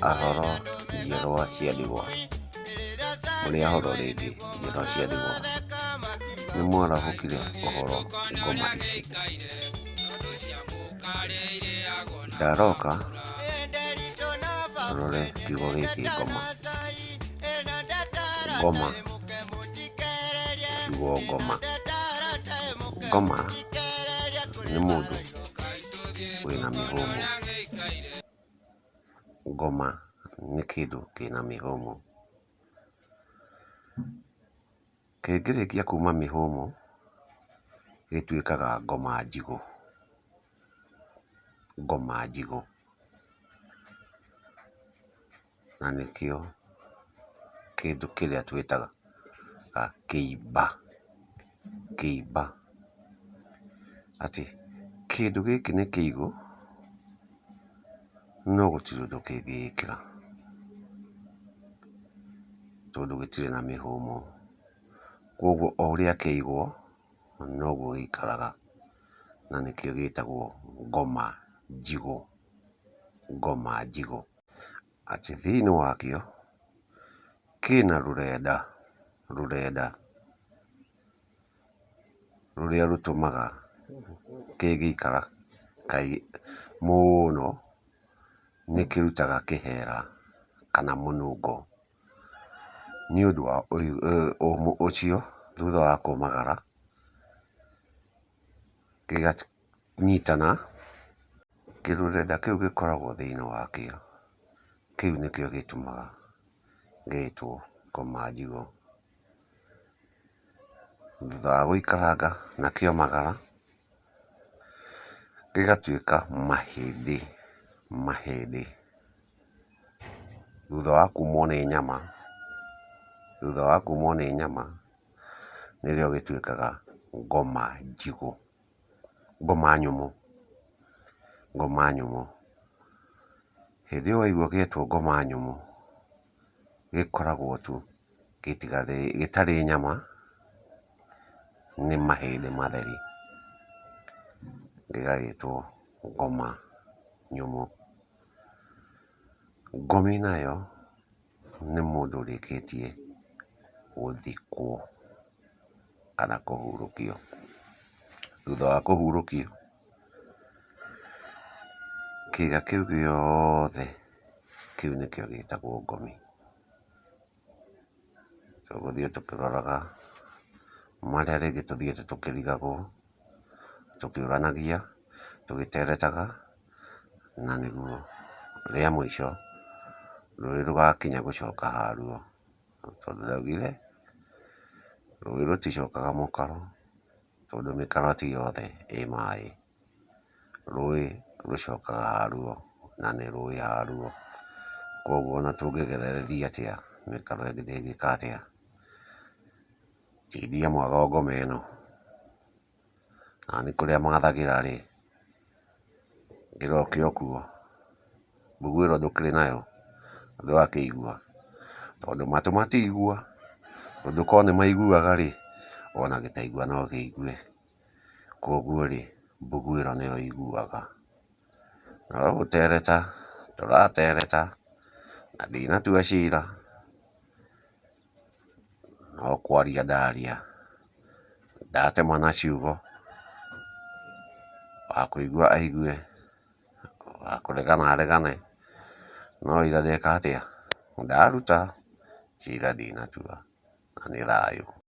Ahoro njiarwa cia ndigwa, mũrĩ ahoro rĩngĩ njiarwa cia ndigwa, nĩ mwarahũkire ũhoro ngoma ici. Ndaroka tũrore kiugo gĩkĩ ngoma. Ngoma, kiugo ngoma. Ngoma nĩ mũndũ wĩna mĩhũmũ. Ngoma nĩ kĩndũ kĩna mĩhũmũ. Kĩngĩrĩkia kuma mĩhũmũ, gĩtuĩkaga ngoma njigũ, ngoma njigũ. Na nĩkĩo kĩndũ kĩrĩa twĩtaga kĩimba, kĩimba. Atĩ kĩndũ gĩkĩ nĩ kĩigũ, no gũtirĩ ũndũ kĩngĩĩkĩra, tondũ gĩtirĩ na mĩhũmũ. Koguo o ũrĩa kĩaigwo, noguo gĩikaraga, na nĩkĩo gĩtagwo ngoma njigũ, ngoma njigũ. Atĩ thĩiniĩ wakĩo, kĩna rũrenda, rũrenda rũrĩa rũtũmaga kĩngĩikara mũno, nĩkĩrutaga kĩhera kana mũnungo. Nĩ ũndũ wa ũmũ ũcio, thutha wa kũmagara, gĩkanyitana, kĩrũrenda kĩu gĩkoragwo thĩiniĩ wakĩo, kĩu nĩkĩo gĩtũmaga gĩtwo ngoma njigũ. Thutha wa gũikaranga na kĩomagara, gĩgatuĩka mahĩndĩ, mahĩndĩ. Thutha wa kumwo nĩ nyama, thutha wa kumwo nĩ nyama, nĩrĩo gĩtuĩkaga ngoma njigũ, ngoma nyũmũ, ngoma nyũmũ. Hĩndĩ ĩyo waigua gĩetwo ngoma nyũmũ, gĩkoragwo tu gĩtarĩ nyama, nĩ mahĩndĩ matheri, gĩgagĩtwo ngoma nyũmũ. Ngomi nayo nĩ mũndũ ũrĩkĩtie gũthikwo kana kũhurũkio. Thutha wa kũhurũkio, kĩga kĩu gĩothe, kĩu nĩkĩo gĩtagwo ngomi. Tũgũthiĩ tũkĩroraga marĩa rĩngĩ tũthiĩte tũkĩrigagwo, tũkĩũranagia, tũgĩteretaga, na nĩguo rĩa mũico rũĩ rũgakinya gũcoka haruo. Tondũ ndaugire rũĩ rũticokaga mũkaro, tondũ mĩkaro ti yothe ĩ maĩ. Rũĩ rũcokaga haruo na nĩ rũĩ haruo. Koguo ona tũngĩgerereria atĩa, mĩkaro ĩngĩ ndĩngĩka atĩa, tindia mwago ngoma ĩno. Na nĩ kũrĩa mathagĩra-rĩ, ngĩroke o kuo, mbuguĩro ndũkĩrĩ nayo, ndũrakĩigua? Tondũ matũ matiigua, tondũ korwo nĩ maiguaga-rĩ, ona gĩtaigua no kĩigue. Koguo-rĩ, mbuguĩro nĩyo iguaga. No gũtereta tũratereta, na ndinatua cira, no kwaria ndaria, ndatema na ciugo, wa kũigua aigue, wa kũregana aregane, no wĩira ndeka atĩa, ndaruta, cira ndinatua, na nĩ thayũ.